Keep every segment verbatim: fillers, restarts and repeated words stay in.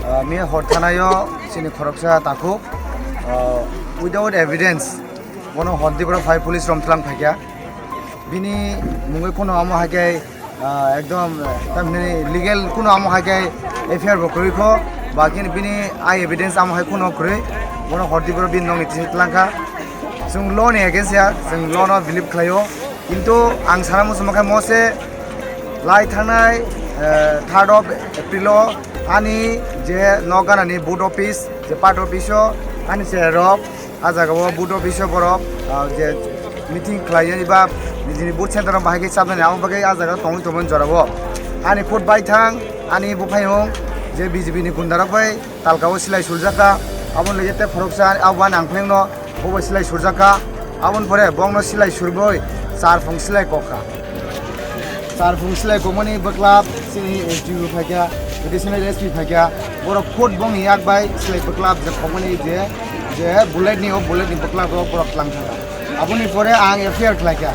Ah, miya hor thanaio chini khoroksa takhuk, ah, without evidence, bono hor diboro phai police rom tlang phaikha. Bini mungwi kuno amo hai khe, ah, ekdom, eh, tamni legal kuno amo hai khe F I R bo kwrwi kho, ba khe bini eye evidence amo hai kuno kwrwi, bono hor diboro bini nokni tisi tlangkha. Chwng law ni against ya, chwng law no believe khlaio. Kintu ang sana muchungma khe mo se lai thangnai, eh, third of April o ani je nok ganani booth office, je part office o ani se rok, ah jaga o booth office o borok, ah, je meeting khlai ya ba nijini booth center o bahai khe chabnani abo bagwi ah jaga o tongwi tongmani jora o. Ani foot bai thang, ani buphayung je B J P ni gunda rok bai talka o silai surjak kha, aboni loge tei khoroksa abo ani angpheng no bo bai silai surjak kha. Aboni pore bongno silai surgoi char phung silai kok kha. Char phung silai kokmani bwkla chini S D O phaikha, additional S P phaikha, borok khud bongni yak bai silai bwkla je kokmani je, je bullet ni, o bullet ni bwkla borok, borok tlang thangkha. Aboni pore ang F I R khlaikha,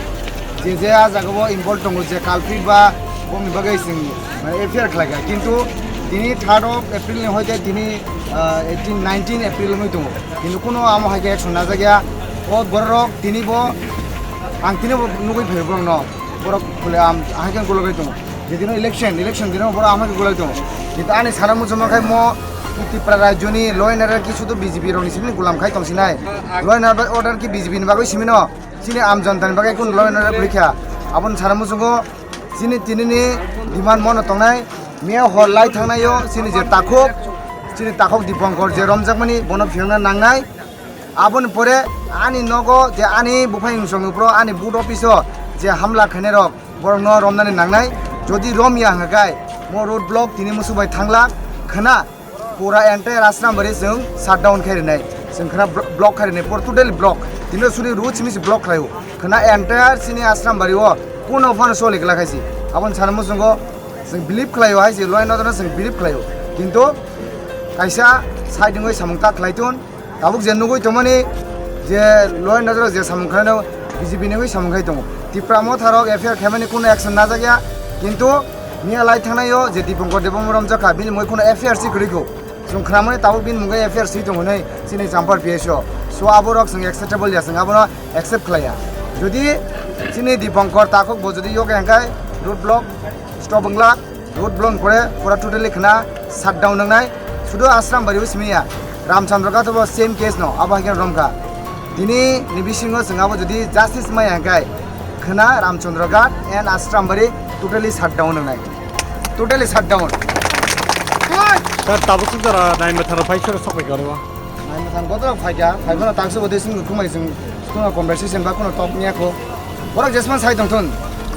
je je ah jaga o involve tongo, je culprit ba bongni bagwi chwng, mane, F I R khlaikha. Kintu tini third of April ni hoite tini, ah, eighteen, nineteen April wngwi tongo. Kintu kuno amo hai khe action najakya. O borok tini bo, ang tini bo nugwi phaio borokno. Borok bole am hai khe gologwi tongo. Jedino election, election dino borok amo hai khe gologwi tongo. Kintu ani sana muchungma khai mo Tipra rajyoni law and order ki sudu B J P rokni simi gulam khai tongsinai. Law and order ki B J P ni bagwi simino. Chini am jonta ni bagwi kun law and order bwrwi kha. Aboni sana muchungo chini tini ni demand mono tongnai. Miya hor lai thangnaio chini je takhuk, chini takhuk Dipankar je romjakmani bono phiyokna nangnai. Aboni pore ani nogo je ani buphai wngsong ni upro ani booth office o je hamla khainai rok borokno romnani nangnai. Jodi romya hwnkha khe mo road block tini musu bai thangla khwna. Pura entire Asrambari chwng shutdown khai rinai, chwng khwna blo-, block khai rinai, pura totally block. Tini suri road simi se block khlaio. Khwna entire chini Asrambari o kuno phano soli glak hai se. Aboni sana muchungo chwng believe khlaio hai se, law and order no chwng believe khlaio. Kintu kaisa side wngwi samung ta khlai tun. Tabuk je nugwi tongmani je law and order je samung khlaino B J P ni wngwi samung khai tongo. Tipra Motha rok F I R khaimani kuno action najakya, kintu miya lai thangnaio je Dipankar Debbarma romjakha, bini mui kuno F I R si kwrwi kho. Chwng khnamani tabuk bini mungwi F I R si tongo hinwi chini Champar P S O. So aborok chwng acceptable ya, chwng abono accept khlaiya. Jodi chini Dipankar takhuk bo jodi yoke hwnkhe road block stop wngla. Road block pore pura totally khwna shutdown wngnai. Sudu Asrambari o simi ya. Ramchandra Ghat bo same case no, abo hai khe romkha. Tini ni bisingo chwng abo jodi justice maya hwnkhe khwna Ramchandra Ghat and Asrambari totally shutdown wngnai. Totally shutdown. Sir, tabuk sung jora nai methang phai soro sok bai garo. Nai methang bodo phai ga, phai bono tangso bodi sung khumai sung, sung conversation ba kuno top niya kho. Borok jesman sai tongthun.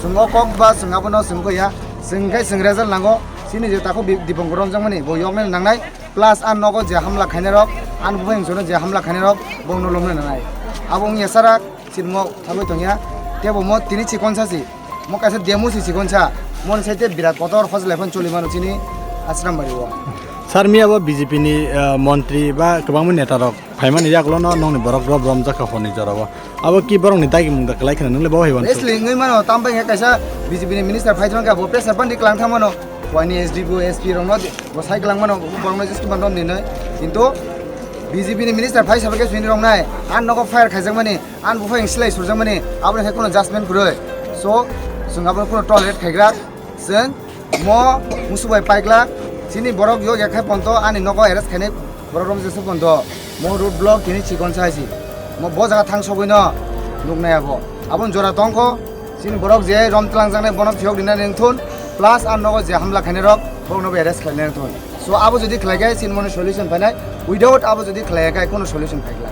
Sung o kok ba sung abono sung ko ya. Chwng khe chwng result nango, chini je takhuk Bi-, Dipankar romjakmani, bo yoknai nangnai, plus ang nogo je hamla khainai rok, ang buphai wngsono je hamla khainai rok, bongno lomnai nangnai. Abo wngya sara, chini mo thangwi tongya, tebo mo tini chikonsa si, mo kaisa demo si chikonsa, moni saite birat kotor hojlai phan choli mano chini Asrambari o. Sir, miya bo B J P ni, eh, montri ba kwbangma neta rok phaimani yagulo no nongni borok rob romjak kha horni jorao. Abo ki borokni dagimung da kwlai kheno, nwngle bo hai uansuk. Wrestling wngwi mano, tamo wngkha kaisa B J P ni minister phai thangkha, bo pressure bandi kwlang thang mano. Waini S D P O, S P rokno bo sai kwlang mano, borokno justice ban romni hinwi. Kintu B J P ni minister phai sabo khe swini roknai, ang nogo fire khaijakmani, ang buphai silai surjakmani, aboni khe kuno judgment kwrwi. So, chwng abono kuno tolerate khaigra. Chwng mo musu bai paikla, chini borok yo ya khai ponto, ani nogo arrest khainai borok rom jesa ponto, mo road block tini chikon sa si, mo bo jaga thang sogwi no nuknai abo, aboni jora tongkho, chini borok je rom tlang jaknai bono phiyok dinani wngthun, plus ang nogo je hamla khainai rok, borok nobo arrest khlainai wngthun. So abo jodi khlai khe chini moni solution phainai, without abo jodi khlai khe kuno solution phaikla.